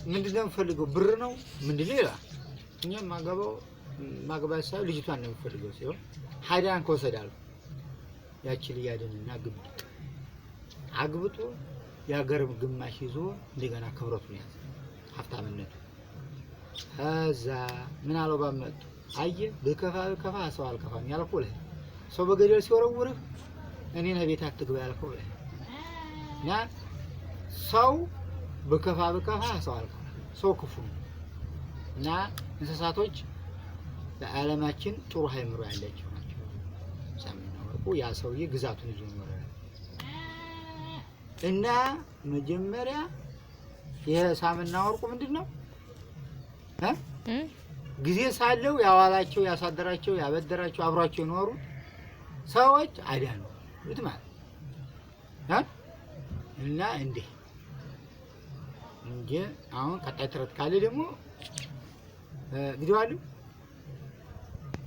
ምንድን ነው የምፈልገው? ብር ነው ምንድን ነው ይላል። እኛም ማገባው ማግባት ሳይሆን ልጅቷን ነው የምፈልገው ሲሆን ሀዳን ከወሰድ አሉ። ያቺ ልጅ አድንና ግብጥ አግብቶ የሀገር ግማሽ ይዞ እንደገና ክብረቱን ያዘ፣ ሀብታምነቱ። ከዛ ምን አለው ባመጡ አየህ፣ ብከፋ ብከፋ ሰው አልከፋም ያልኩህ ለህ ሰው በገደል ሲወረውርህ እኔን ቤት አትግባ ያልከው ለህ እና ሰው ብከፋ ብከፋ ሰው አልከፋም። ሰው ክፉ ነው እና እንስሳቶች በዓለማችን ጥሩ አእምሮ ያላቸው ናቸው። ሳምና ወርቁ ያ ሰውዬ ግዛቱን ይዞ ኖረ እና መጀመሪያ ይሄ ሳምና ወርቁ ምንድን ነው እ ጊዜ ሳለው ያዋላቸው፣ ያሳደራቸው፣ ያበደራቸው፣ አብሯቸው የኖሩት ሰዎች አዳኑት ማለት እ እና እንዴ እንጂ አሁን ቀጣይ ተረት ካለ ደግሞ ቪዲዮ አለው።